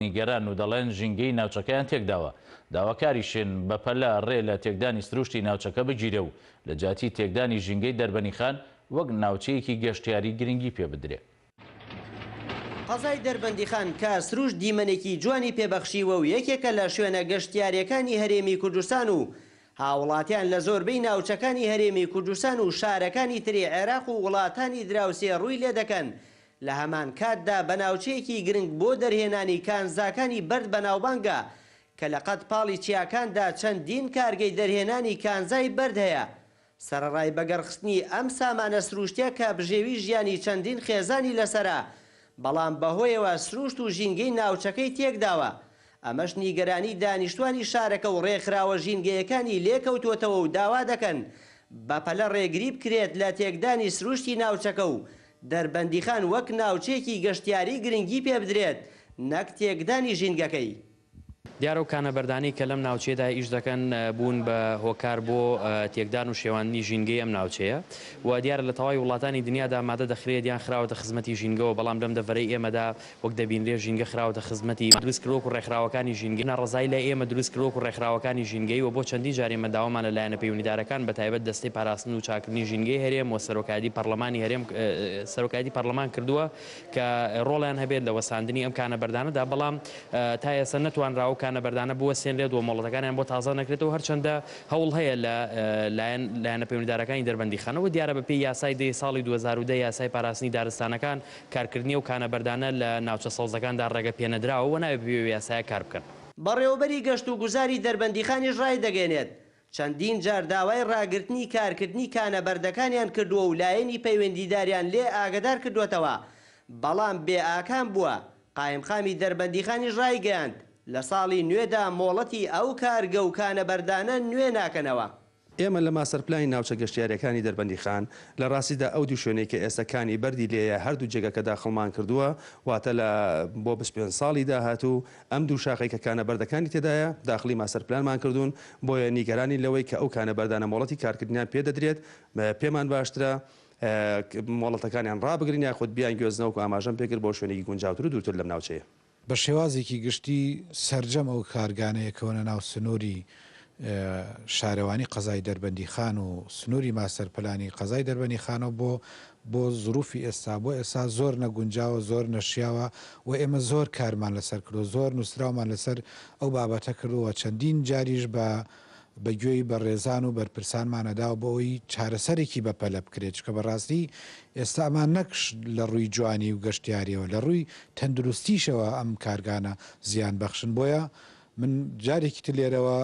نیگەرانن و دەڵێن ژینگەی ناوچەکەیان تێکداوە، داواکاریشن بەپەلە رێ لە تێکدانی سروشتی ناوچەکە بگیرێ و لە جیاتی تێکدانی ژینگەی دەربەنیخان وەک ناوچەیەکی گەشتیاری گرنگی پێ بدرێ. قەزای دەربەندیخان کە سروشت دیمەنێکی جوانی پێ بەخشیوە و یەکێکە لە شوێنە گەشتیارییەکانی هەرێمی کوردستان و هاوڵاتیان لە زۆربەی ناوچەکانی هەرێمی کوردستان و شارەکانی تری عێراق و وڵاتانی دراوسێ ڕووی لێدەکەن لە هەمان کاتدا بە ناوچەیەکی گرنگ بۆ دەرهێنانی کانزاکانی بەرد بەناوبانگە کە لە قەد پاڵی چیاکاندا چەندین کارگەی دەرهێنانی کانزای بەرد هەیە. سەرەڕای بەگەڕخستنی ئەم سامانە سروشتیە کە بژێوی ژیانی چەندین خێزانی لەسەرە، بەڵام بەهۆیەوە سروشت و ژینگەی ناوچەکەی تێکداوە، ئەمەش نیگەرانی دانیشتوانی شارەکە و ڕێکخراوە ژینگەیەکانی لێکەوتووەتەوە و داوا دەکەن بەپەلە ڕێگری بکرێت لە تێکدانی سروشتی ناوچەکە و دەربەندیخان وەک ناوچەیەکی گەشتیاری گرنگی پێبدرێت نەک تێکدانی ژینگەکەی. دیارە ئەو کانەبەردانەی کە لەم ناوچەیەدا ئیش دەکەن بوون بە هۆکار بۆ تێکدان و شێواندنی ژینگەی ئەم ناوچەیە و دیارە لە تەواوی وڵاتانی دنیادا مادە دەخرێت یان خراوەتە خزمەتی ژینگەوە بەڵام لەم دەڤەرەی ئێمەدا وەک دەبینرێت ژینگە خراوەتە خزمەتی دروست کرد وەکو ڕێکخراوەکانی ژینگەی ناڕەزایی لای ئێمە دروست کرد وەکو ڕێکخراوەکانی ژینگەیی و بۆ چەندین جار ئێمە داوامان لە لایەنە پەیوەندیدارەکان بە تایبەت دەستەی پاراستن و چاککردنی ژینگەی هەرێم و سەرۆکایەتی پەڕلەمانی هەرێم سەرۆکایەتی پەڕلەمان کردووە کە ڕۆڵیان هەبێت لە وەستاندنی ئەم کانە بەردانەدا بەڵام تا ئێستا نەتوانراوە ئەو کانە بەردانە بوەستێنرێت و مۆڵەتەکانیان بۆ تازە نەکرێتەوە هەرچەندە هەوڵ هەیە لە لایەن لایەنە پەیوەندیدارەکانی دەربەندیخانەوە دیارە بەپێی یاسای دەی ساڵی 2010 یاسای پاراستنی دارستانەکان کارکردنی ئەو کانە بەردانە لە ناوچە سەوزەکاندا ڕێگە پێنەدراوە و نابێت بەپێی ئەو یاسایە کار بکەن. بەڕێوەبەری گەشتوگوزاری دەربەندیخانیش ڕایدەگەیەنێت، چەندین جار داوای ڕاگرتنی کارکردنی کانە بەردەکانیان کردووە و لایەنی پەیوەندیداریان لێ ئاگەدار کردووەتەوە، بەڵام بێ ئاکام بووە، قایمقامی دەربەندیخانیش ڕایگەیاند، لە ساڵی نوێدا مۆڵەتی ئەو کارگە و کانە بەردانە نوێ ناکەنەوە. ئێمە لە ماستەرپلانی ناوچە گەشتیارییەکانی دەربەندیخان، لە ڕاستیدا ئەو دوو شوێنەی کە ئێستا کانی بەردی لێیە هەردوو جێگەکە داخڵمان کردووە، واتە لە بۆ 25 ساڵی داهاتوو ئەم دوو شاخەی کە کانە بەردەکانی تێدایە داخڵی ماستەرپلانمان کردوون، بۆیە نیگەرانین لەوەی کە ئەو کانە بەردانە مۆڵەتی کارکردنیان پێ دەدرێت، پێمان باشترە مۆڵەتەکانیان ڕابگرین یاخود بیانگوێزنەوە وەکو ئاماژەم پێکرد بۆ شوێنێکی گونجاوتر و دوورتر لەم ناوچەیە. بە شێوازێکی گشتی سەرجەم ئەو کارگانەیە کەونە ناو سنووری شارەوانی قەزای دەربەندیخان و سنووری ماستەر پلانی قەزای دەربەنیخانەوە بۆ بۆ زروفی ئێستا بۆ ئێستا زۆر نەگونجاوە زۆر نەشیاوە و ئێمە زۆر کارمان لەسەر کردووە زۆر نووسراومان لەسەر ئەو بابەتە کردووە چەندین جاریش بە بە گوێی بەڕێزان و بەرپرسانمانە داوە بۆ ئەوەی چارەسەرێکی بەپەلە بکرێت، چونکە بەڕاستی ئێستا ئەمان نەک لە ڕووی جوانی و گەشتیاریەوە لە ڕووی تەندروستیشەوە ئەم کارگانە زیان بەخشن، بۆیە من جارێکی تر لێرەوە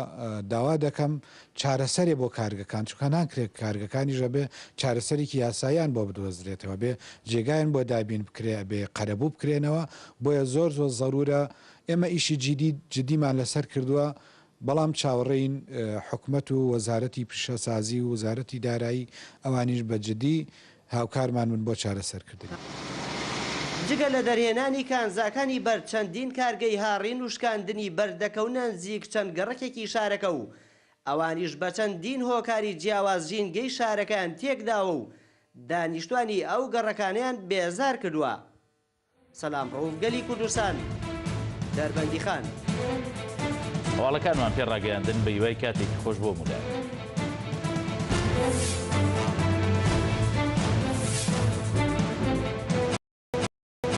داوا دەکەم چارەسەرێ بۆ کارگەکان، چونکە ناکرێت کارگەکانیش ئەبێ چارەسەرێکی یاساییان بۆ بدۆزرێتەوە، ئەبێ جێگایان بۆ دابین بکرێ، ئەبێ قەرەبوو بکرێنەوە، بۆیە زۆر زۆر زەرورە ئێمە ئیشی جیدی جدیمان لەسەر کردووە، بەڵام چاوەڕێین حکومەت و وەزارەتی پیشەسازی و وەزارەتی دارایی ئەوانیش بە جدی هاوکارمان بن بۆ چارەسەرکردنی. جگە لە دەرهێنانی کانزاکانی بەرد چەندین کارگەی هاڕین و شکاندنی بەرد دەکەونە نزیک چەند گەڕەکێکی شارەکە و ئەوانیش بە چەندین هۆکاری جیاواز ژینگەی شارەکەیان تێکداوە و دانیشتوانی ئەو گەڕەکانەیان بێزار کردووە. سەلام ڕەوف گەلی کوردستان دەربەندیخان. هەواڵەکانمان پێ ڕاگەیاندن بە هیوای کاتێکی خۆش بۆ هەموو لایەک.